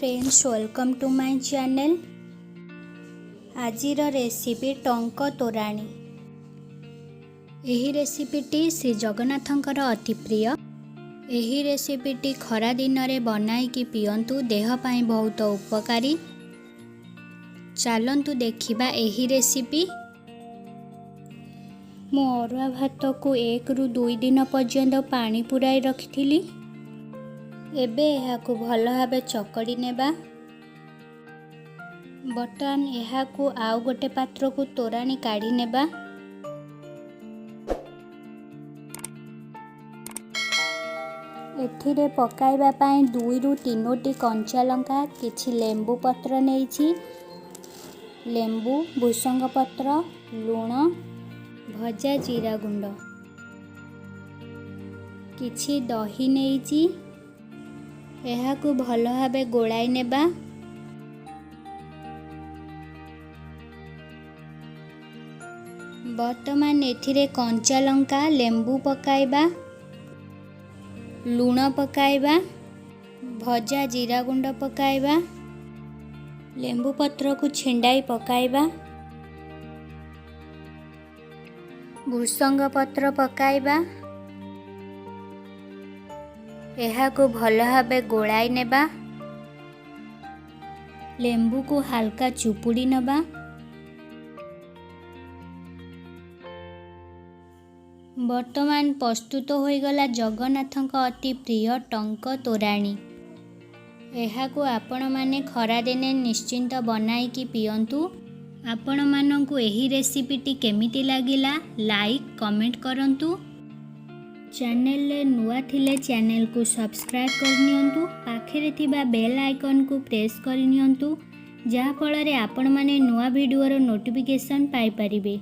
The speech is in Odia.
Friends, welcome to my channel. ଆଜିର ରେସିପି ଟଙ୍କ ତୋରାଣୀ। ଏହି ରେସିପିଟି ଶ୍ରୀ ଜଗନ୍ନାଥଙ୍କର ଅତି ପ୍ରିୟ। ଏହି ରେସିପିଟି ଖରା ଦିନରେ ବନାଇକି ପିଅନ୍ତୁ, ଦେହ ପାଇଁ ବହୁତ ଉପକାରୀ। ଚାଲନ୍ତୁ ଦେଖିବା ଏହି ରେସିପି। ମୁଁ ଅରୁଆ ଭାତକୁ 1ରୁ 2 ଦିନ ପର୍ଯ୍ୟନ୍ତ ପାଣି ପୁରାଇ ରଖିଥିଲି। ଏବେ ଏହାକୁ ଭଲ ଭାବେ ଚକଡ଼ି ନେବା। ବର୍ତ୍ତମାନ ଏହାକୁ ଆଉ ଗୋଟେ ପାତ୍ରକୁ ତୋରାଣି କାଢ଼ି ନେବା। ଏଥିରେ ପକାଇବା ପାଇଁ 2ରୁ 3ଟି କଞ୍ଚା ଲଙ୍କା, କିଛି ଲେମ୍ବୁ ପତ୍ର ନେଇଛି। ଲେମ୍ବୁ, ଭୃସଙ୍ଗ ପତ୍ର, ଲୁଣ, ଭଜା ଜିରା ଗୁଣ୍ଡ, କିଛି ଦହି ନେଇଛି। ଏହାକୁ ଭଲ ଭାବେ ଗୋଳାଇ ନେବା। ବର୍ତ୍ତମାନ ଏଥିରେ କଞ୍ଚା ଲଙ୍କା, ଲେମ୍ବୁ ପକାଇବା, ଲୁଣ ପକାଇବା, ଭଜା ଜିରା ଗୁଣ୍ଡ ପକାଇବା, ଲେମ୍ବୁ ପତ୍ରକୁ ଛିଣ୍ଡାଇ ପକାଇବା, ଭୃସଙ୍ଗ ପତ୍ର ପକାଇବା। ଏହାକୁ ଭଲ ଭାବେ ଗୋଳାଇ ନେବା। ଲେମ୍ବୁକୁ ହାଲକା ଚୁପୁଡ଼ି ନେବା। ବର୍ତ୍ତମାନ ପ୍ରସ୍ତୁତ ହୋଇଗଲା ଜଗନ୍ନାଥଙ୍କ ଅତି ପ୍ରିୟ ଟଙ୍କ ତୋରାଣୀ। ଏହାକୁ ଆପଣମାନେ ଖରାଦିନେ ନିଶ୍ଚିନ୍ତ ବନାଇକି ପିଅନ୍ତୁ। ଆପଣମାନଙ୍କୁ ଏହି ରେସିପିଟି କେମିତି ଲାଗିଲା, ଲାଇକ୍, କମେଣ୍ଟ କରନ୍ତୁ। ଚ୍ୟାନେଲରେ ନୂଆ ଥିଲେ ଚ୍ୟାନେଲକୁ ସବସ୍କ୍ରାଇବ୍ କରିନିଅନ୍ତୁ। ପାଖରେ ଥିବା ବେଲ୍ ଆଇକନ୍କୁ ପ୍ରେସ୍ କରିନିଅନ୍ତୁ, ଯାହାଫଳରେ ଆପଣମାନେ ନୂଆ ଭିଡ଼ିଓର ନୋଟିଫିକେସନ୍ ପାଇପାରିବେ।